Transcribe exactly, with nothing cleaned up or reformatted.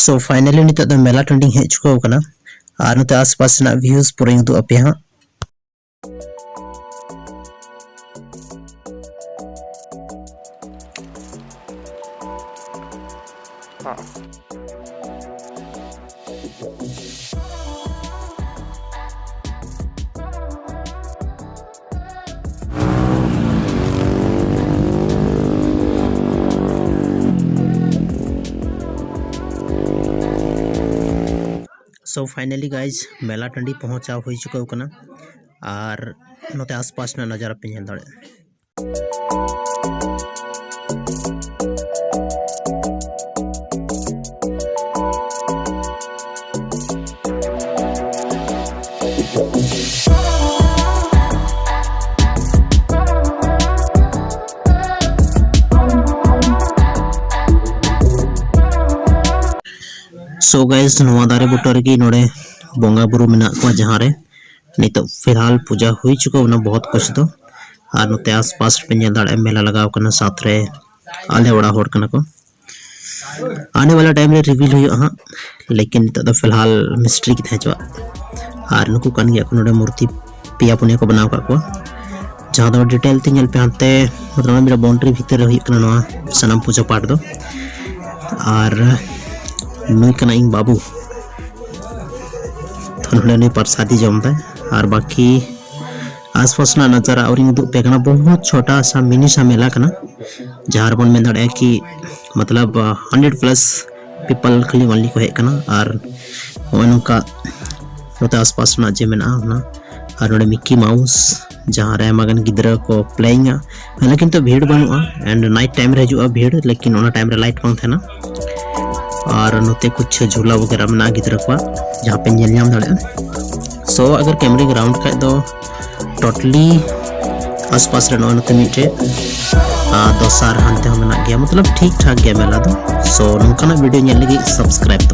So finally ᱱᱤᱛᱚᱜ ᱫᱚ ᱢᱮᱞᱟ ᱴᱟᱺᱰᱤᱧ ᱦᱮᱡ ᱪᱩᱠᱟᱹᱣ ᱠᱟᱱᱟ, ᱟᱨ ᱱᱚᱛᱮ ᱟᱥᱯᱟᱥ ᱨᱮᱱᱟᱜ views ᱯᱩᱨᱟᱹᱧ ᱩᱫᱩᱜ ᱟᱯᱮᱭᱟ ᱦᱟᱸᱜ᱾ So finally guys, ᱢᱮᱞᱟ ᱴᱟᱺᱰᱤ ᱯᱚᱦᱚᱸᱪᱟᱣ ᱦᱩᱭ ᱪᱩᱠᱟᱹᱣ ᱠᱟᱱᱟ, ᱟᱨ ᱱᱚᱛᱮ ᱟᱥᱯᱟᱥ ᱨᱮᱱᱟᱜ ᱱᱟᱡᱟᱨᱟ ᱯᱮ ᱧᱮᱞ ᱫᱟᱲᱮᱭᱟᱜᱼᱟ᱾ So guys, ᱱᱚᱣᱟ ᱫᱟᱨᱮ ᱵᱩᱴᱟᱹ ᱨᱮᱜᱮ ᱱᱚᱰᱮ ᱵᱚᱸᱜᱟ ᱵᱩᱨᱩ ᱢᱮᱱᱟᱜ ᱠᱚᱣᱟ, ᱡᱟᱦᱟᱸ ᱨᱮ ᱱᱤᱛᱚᱜ ᱯᱷᱤᱞᱦᱟᱞ ᱯᱩᱡᱟ ᱦᱩᱭ ᱪᱩᱠᱟᱹᱣ ᱮᱱᱟ ᱵᱚᱦᱚᱛ ᱠᱩᱪ ᱫᱚ᱾ ᱟᱨ ᱱᱚᱛᱮ ᱟᱥᱯᱟᱥ ᱨᱮᱯᱮ ᱧᱮᱞ ᱫᱟᱲᱮᱭᱟᱜᱼᱟ, ᱢᱮᱞᱟ ᱞᱟᱜᱟᱣ ᱠᱟᱱᱟ, ᱥᱟᱛ ᱨᱮ ᱟᱞᱮ ᱚᱲᱟᱜ ᱦᱚᱲ ᱠᱟᱱᱟ ᱠᱚ᱾ ᱟᱱᱮ ᱣᱟᱞᱟ ᱴᱟᱭᱤᱢ ᱨᱮ ᱨᱤᱵᱷᱤᱞ ᱦᱩᱭᱩᱜᱼᱟ ᱦᱟᱸᱜ, ᱞᱮᱠᱤᱱ ᱱᱤᱛᱚᱜ ᱫᱚ ᱯᱷᱤᱞᱦᱟᱞ ᱢᱤᱥᱴᱨᱤ ᱜᱮ ᱛᱟᱦᱮᱸ ᱦᱚᱪᱚᱣᱟᱜ᱾ ᱟᱨ ᱱᱩᱠᱩ ᱠᱟᱱ ᱜᱮᱭᱟ ᱠᱚ ᱱᱚᱰᱮ ᱢᱩᱨᱛᱤ ᱯᱮᱭᱟ ᱯᱩᱱᱭᱟᱹ ᱠᱚ ᱵᱮᱱᱟᱣ ᱟᱠᱟᱫ ᱠᱚᱣᱟ, ᱡᱟᱦᱟᱸ ᱫᱚ ᱰᱤᱴᱮᱞ ᱛᱮ ᱧᱮᱞ ᱯᱮ ᱦᱟᱱᱛᱮ, ᱢᱚᱛᱞᱚᱵ ᱚᱱᱟ ᱢᱤᱫᱴᱟᱝ ᱵᱟᱣᱩᱱᱰᱨᱤ ᱵᱷᱤᱛᱤᱨ ᱨᱮ ᱦᱩᱭᱩᱜ ᱠᱟᱱᱟ ᱱᱚᱣᱟ ᱥᱟᱱᱟᱢ ᱯᱩᱡᱟᱹ ᱯᱟᱴ ᱫᱚ᱾ ᱟᱨ ᱱᱩᱭ ᱠᱟᱱᱟ ᱤᱧ ᱵᱟᱹᱵᱩ, ᱛᱚ ᱱᱚᱰᱮ ᱱᱩᱭ ᱯᱨᱚᱥᱟᱫᱤ ᱡᱚᱢ ᱫᱟᱭ᱾ ᱟᱨ ᱵᱟᱹᱠᱤ ᱟᱥᱯᱟᱥ ᱨᱮᱱᱟᱜ ᱱᱟᱡᱟᱨᱟ ᱟᱹᱣᱨᱤᱧ ᱩᱫᱩᱜ ᱯᱮ ᱠᱟᱱᱟ, ᱵᱚᱦᱩᱛ ᱪᱷᱳᱴᱟ ᱥᱟ ᱢᱤᱱᱤ ᱥᱟ ᱢᱮᱞᱟ ᱠᱟᱱᱟ, ᱡᱟᱦᱟᱸ ᱨᱮᱵᱚᱱ ᱢᱮᱱ ᱫᱟᱲᱮᱭᱟᱜᱼᱟ ᱠᱤ ᱢᱚᱛᱞᱚᱵ ᱦᱟᱱᱰᱨᱮᱰ ᱯᱞᱟᱥ ᱯᱤᱯᱚᱞ ᱠᱷᱟᱹᱞᱤ ᱚᱱᱞᱤ ᱠᱚ ᱦᱮᱡ ᱠᱟᱱᱟ᱾ ᱟᱨ ᱱᱚᱜᱼᱚᱭ ᱱᱚᱝᱠᱟ ᱱᱚᱛᱮ ᱟᱥᱯᱟᱥ ᱨᱮᱱᱟᱜ ᱡᱮ ᱢᱮᱱᱟᱜᱼᱟ ᱚᱱᱟ, ᱟᱨ ᱱᱚᱰᱮ ᱢᱤᱠᱤ ᱢᱟᱣᱩᱥ, ᱡᱟᱦᱟᱸ ᱨᱮ ᱟᱭᱢᱟ ᱜᱟᱱ ᱜᱤᱫᱽᱨᱟᱹ ᱠᱚ ᱯᱞᱮᱭᱤᱝᱟ, ᱞᱮᱠᱤᱱ ᱛᱚ ᱵᱷᱤᱲ ᱵᱟᱹᱱᱩᱜᱼᱟ᱾ ᱮᱱᱰ ᱱᱟᱭᱤᱴ ᱴᱟᱭᱤᱢ ᱨᱮ ᱦᱤᱡᱩᱜᱼᱟ ᱵᱷᱤᱲ, ᱞᱮᱠᱤᱱ ᱚᱱᱟ ᱴᱟᱭᱤᱢ ᱨᱮ ᱞᱟᱭᱤᱴ ᱵᱟᱝ ᱛᱟᱦᱮᱱᱟ᱾ ᱟᱨ ᱱᱚᱛᱮ ᱠᱩᱪᱷ ᱡᱷᱩᱞᱟ ᱣᱟᱜᱮᱨᱟ ᱢᱮᱱᱟᱜᱼᱟ ᱜᱤᱫᱽᱨᱟᱹ ᱠᱚᱣᱟᱜ, ᱡᱟᱦᱟᱸ ᱯᱮ ᱧᱮᱞ ᱧᱟᱢ ᱫᱟᱲᱮᱭᱟᱜᱼᱟ᱾ ᱥᱳ ᱟᱜᱟᱨ ᱠᱮᱢᱨᱤᱝ ᱨᱟᱣᱩᱱᱰ ᱠᱷᱟᱡ ᱫᱚ ᱴᱳᱴᱟᱞᱤ ᱟᱥᱯᱟᱥ ᱨᱮ ᱱᱚᱜᱼᱚᱭ ᱱᱚᱛᱮ ᱢᱤᱫᱴᱮᱡ, ᱟᱨ ᱫᱚᱥᱟᱨ ᱦᱟᱱᱛᱮ ᱦᱚᱸ ᱢᱮᱱᱟᱜ ᱜᱮᱭᱟ, ᱢᱚᱛᱞᱚᱵ ᱴᱷᱤᱠ ᱴᱷᱟᱠ ᱜᱮᱭᱟ ᱢᱮᱞᱟ ᱫᱚ᱾ ᱥᱳ ᱱᱚᱝᱠᱟᱱᱟᱜ ᱵᱷᱤᱰᱤᱭᱳ ᱧᱮᱞ ᱞᱟᱹᱜᱤᱫ ᱥᱟᱵᱥᱠᱨᱟᱭᱤᱵ ᱛᱟᱵᱚᱱ᱾